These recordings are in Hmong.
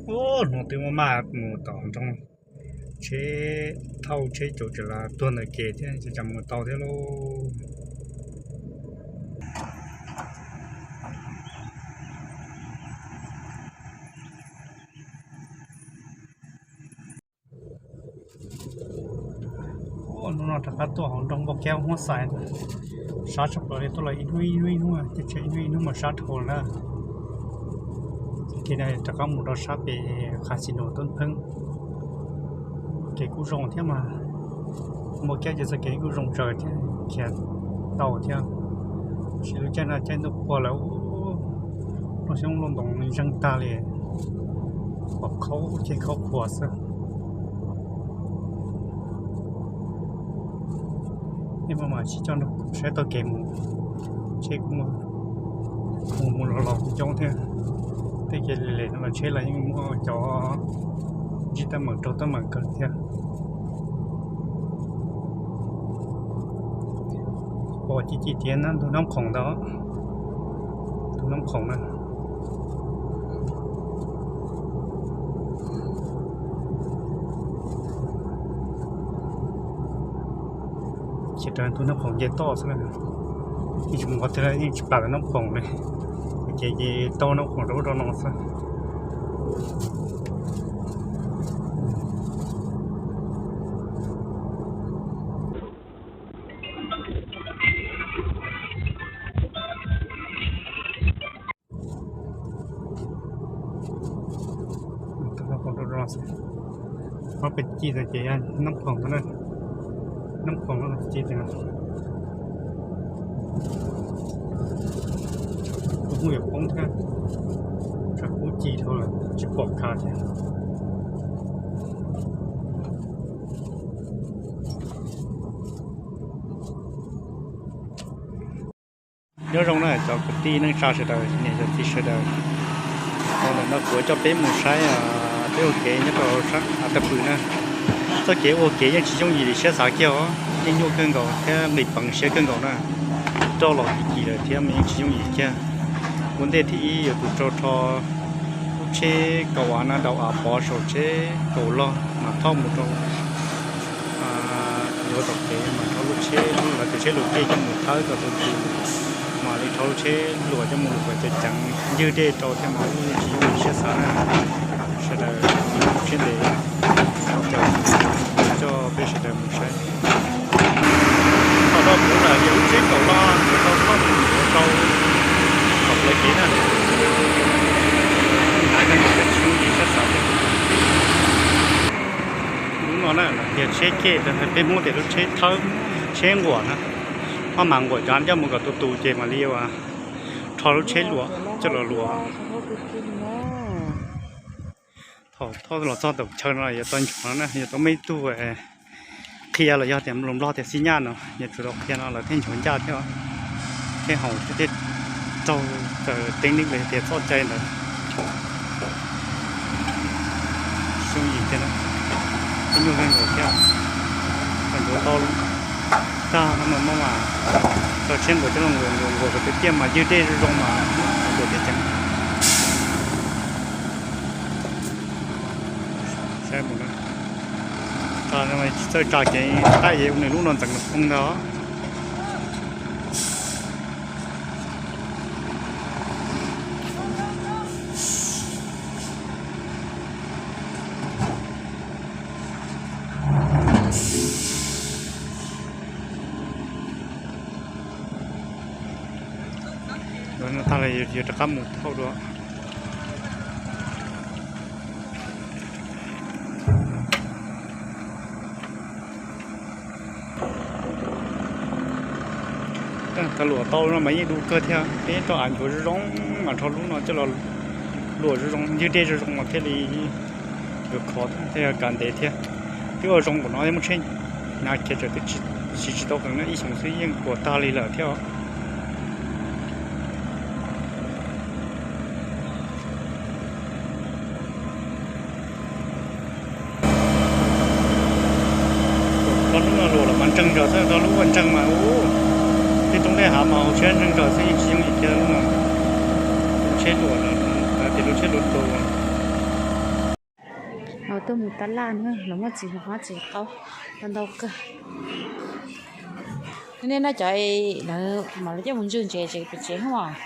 Ub, hnub twb muaj maj mus tom nroog, tsheb thauj tsheb caum tseem los tuag ntawm kev thiab, tseem mus tau thiab lauj. Hnub no rov qab tuaj hauv nroog Npauj Kiab Huab Xais, sab tshaj plaws li, tuaj los ib hnub ib hnub ib hnub, ces tshe ib hnub ib hnub mas sab dhau na. Ces no rov qab mus rau sab pem Qhas Xis Nus Tub Pheeb. Kev kuj zoo thiab mas, Npauj Kiab ces txoj kev kuj zoo tsawv thiab, khiav tau thiab. Sis lub caij no caij ntuj qhua lawm, lub xyoob lub ntoo ntseeg tag li, pom khaub ceg khaub qhuav xwb. Ib mo mas tsis coj saib taug kev mus, tsheb kuj mus mus los los kuj coob thiab. Tej kev lem lem no los tsheb los yeej muaj cov ntsib teeb meem raug teeb meem kawg thiab. Pom ci ci tiav ntug Nab Qhoom ntawd, ntug Nab Qhoom na. Ces raws ntug Nab Qhoom nce toj xwb na, yeej tsis mus qhov twg, yeej tsis pam Nab Qhoom li. Ces ces taug Nab Qhoom rau ub rau no xwb. Ob peb ci ces Nab Qhoom, Nab Qhoom ci tias kuv hnub yuav poob thiab, tshav kub ci dhau lawm tsis pom khav thiab. Nyob zoo na cov kwv tij neej tsa sawv daws, niam cov txiv sawv daws, ntawm no kuv coj peb mus saib, peb ua kev nyob rau sab Av Tag Pw na. Txoj kev ua kev yeej tsis yooj yim li siab xav kiag os, yeej nyuaj kawg nkaus thiab nqis peev siab kawg nkaus na. Roj los kim kim lawm thiab mas yeej tsis yooj yim kiag. Ua ntej thib ib yuav tsum rau rho lub tsheb kaum av na, daus av pov saum tsheb kaum log mas thauj mus rau yuav tom kev mas rho lub tsheb, lawv tus tsheb luam kej coj mus thawb kom tus tus, mam li rho lub tsheb luam coj mus luam kom ceev ceev ncwg dej rau thiab mas yeej tsis yooj yim siab xav na. Sawv daws siab ntev, coj peb sawv daws mus saib. Thaum no kuv lam yog lub tsheb kaum log yuav tau thauj mus yuav rau tom plawv kev na. Hnav koj niam, tsis yooj yim siab xav tiag. Lub no na tias tsheb kej, peb Hmoob tias lub tsheb thawb, tsheb nquam na. Maj mam nquam cov av coj mus kom tus tus ces mam li ua rho lub tsheb luam coj los luam. Thaum thauj los txog tom chaw no yuav tau nchuav na, yuav tau muaj ib tug qhia los yog tias lus Nplog tias xib nyaj no, yuav tsum tau qhia no lawv thiaj nchuav ncaj thiab, thiaj haum thiab thiaj raug raws teeb neeb los yog tias txoj cai ntawd. Xyoo yim tiag, nyuaj kawg nkaus thiab. Thaum nchuav tau tag no mas muab mas tau tsheb nquas coj los nquas nquas nquas kom tiaj tiaj mas ywg dej zoo zoo mas nquas tiaj ceev. Saib mus na, tsis txawj tsa kev qaij es ua nws lub no ntxeev poob ntag. Tag lawm yuav rov qab mus thauj dua. Tau luam tau no mas yeej du kawg thiab, peb rau av nchuav zoo zoo mas rho lub no coj los luam zoo zoo, ywg dej zoo zoo mas thiaj li yuav khov thiab kav ntev thiab. Twb ua zoo npaum no muaj tsheb hnav khiav tsam twb siv tsis tau qees na, ib xyoos xwb yeej puas tag li lawm thiab. Rho lub no luam los mas ntseeg zog xwb, rho lub ua ntseeg mas ub, tej roob tej hav mas hauv siab ntseeg zog xwb, yeej tsis yooj yim kiag lub no. Lub tsheb luam no, tias lub tsheb luam luam. Tuaj mus tab laj na, los muaj txiv hmab txiv qaub ntau ntau kawg. Nej noj cov lawv mam li coj mus ntswj ntses tsev pem tsev hos,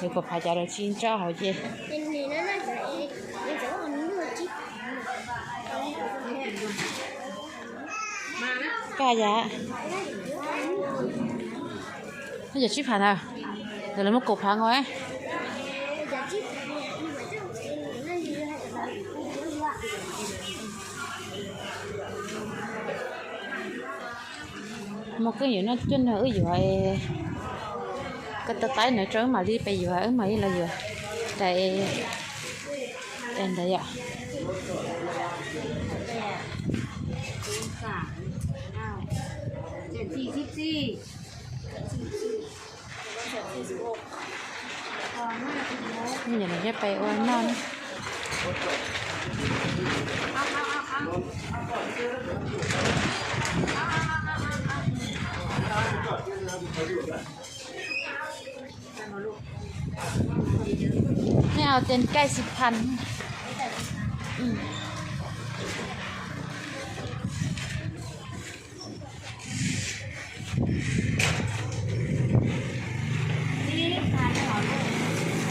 es kuv phav cov lawv tsis ntsaj hauv ces. Koj yam, yog tsib phav ntawd, lawv muab kaum phav nkaus. Muaj koj yuav noj cuaj nag wb yuav, koj tau taib ntawd rau wb mam li pes yuav, wb mam li los yuav daim ntawd yom. Nyiam los coj pais ua noj na. Nej au tes cai xi phas.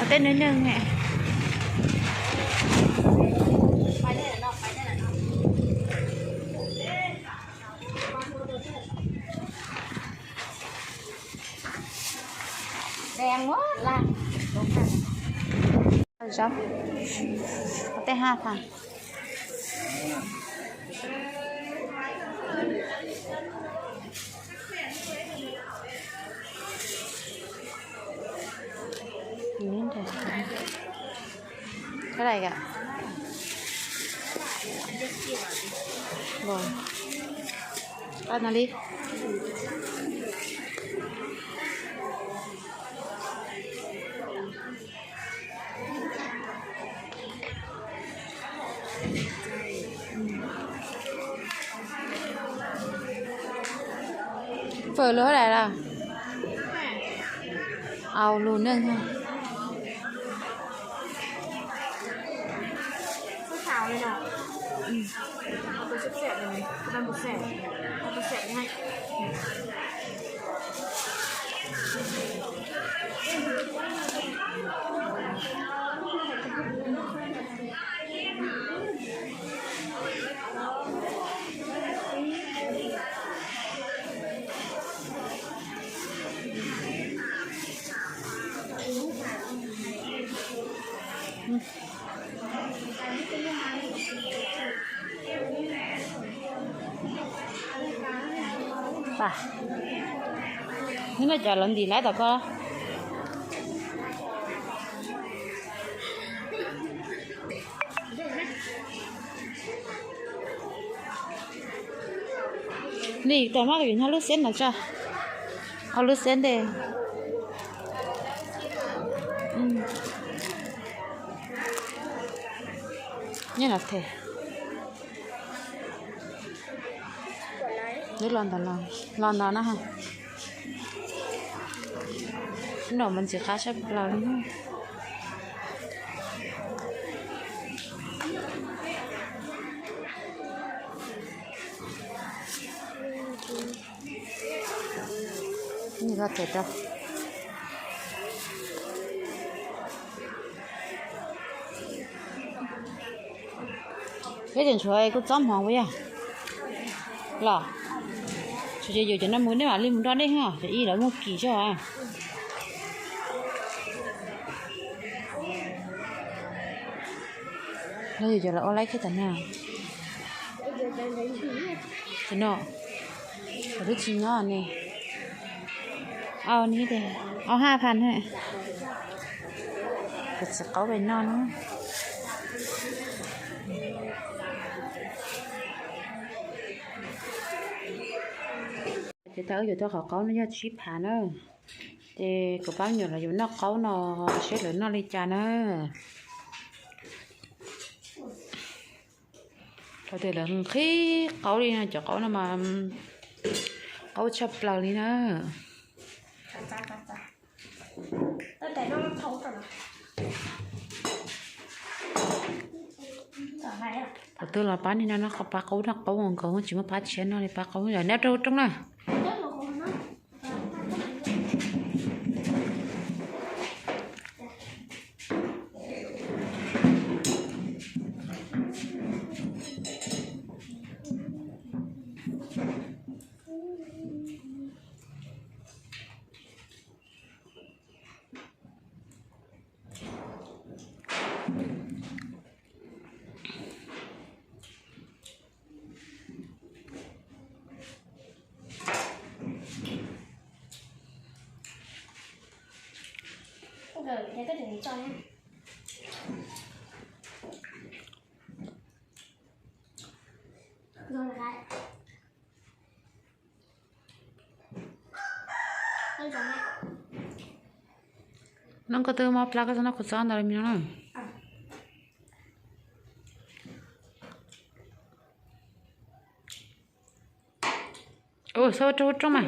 Au tej neeg neeg ne. Zaub, au tej haj tas. Có đây kìa. Rồi. Tao nó đi. Phở lúa đây là ao lu nâng ha. Hnub no cov lawv ntim lawm tom ko. Nim tos mas kuv yuav nyob lub xeb no tso. Au lub xeb ntej. Nyob no them. Lub los ntawd, los ntawd na. Noj mas ntxim qab tshaj plaws li. Nws los them rau. Peb tseem tshuav kuj txob hmoov puas yog? Los, tshuav ces yuav cov no mus nej mam li mus nrog dej, cov ib lawv muaj kim zog. Los yuav cov lawv ua laib kiag tas na. Cov no, cov lub tsis nyob ne. Au, au haj phan na. Kuv txiv qaub pem noj na. Ces tau wb yuav tau qhov qaub no yog tsib phav na. Ces kuv pab me nyuam los yuav noj qaub no, seb lawv noj li cas na. Thaum twg lawv nqhis qaub li no, cov qaub no mas qaub tshaj plaws li na. Thaum twg los pab niag no no, pab qaub no, qaub nkaus tsis muaj pab tshiab no li, pab qaub yog neb rau rooj na. Noj koj twb mob plab koj txhob noj kua txob ntau li me no na. Ua, txhob ua rooj, ua rooj mas.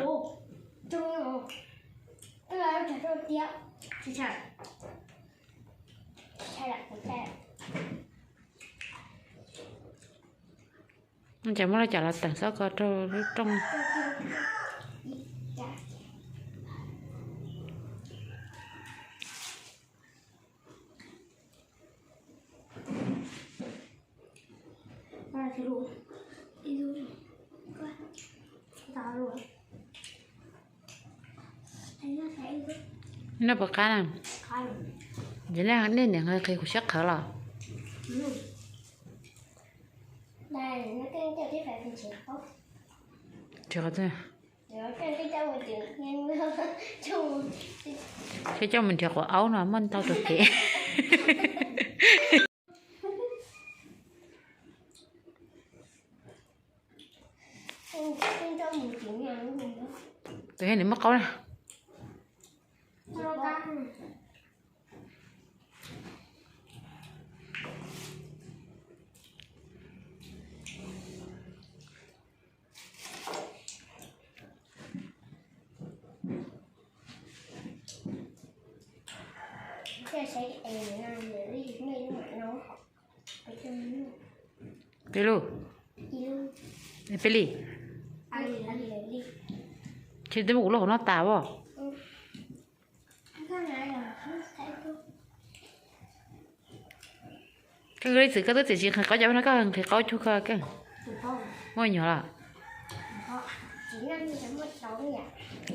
Cas muab lawv cov los teem txhob koj raug lub rooj. Noj puas qab na? Ces nej niam nqhis kuv siab qhawv los? Thiab coj mus nrhiav quav aub no muaj ntau tus kev. Tus niag nws muaj qaub na. Peb lub, peb li. Ces twb muab kuv lub hauv no tas as. Koj li txwm koj twb txwm tsis nqhis qaub cov no, koj nqhis qaub cuag koj, koj muaj me nyuam los?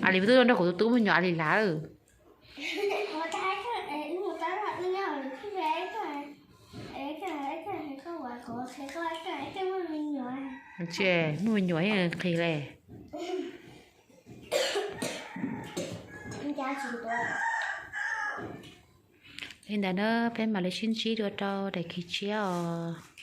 A li twb nrog kuv tus tub muaj me nyuam a li lawm. Tsis muaj me nyuam nqhis li. Li ntawd na, peb mam li sib ntsib dua rau daim khiv tshiab os.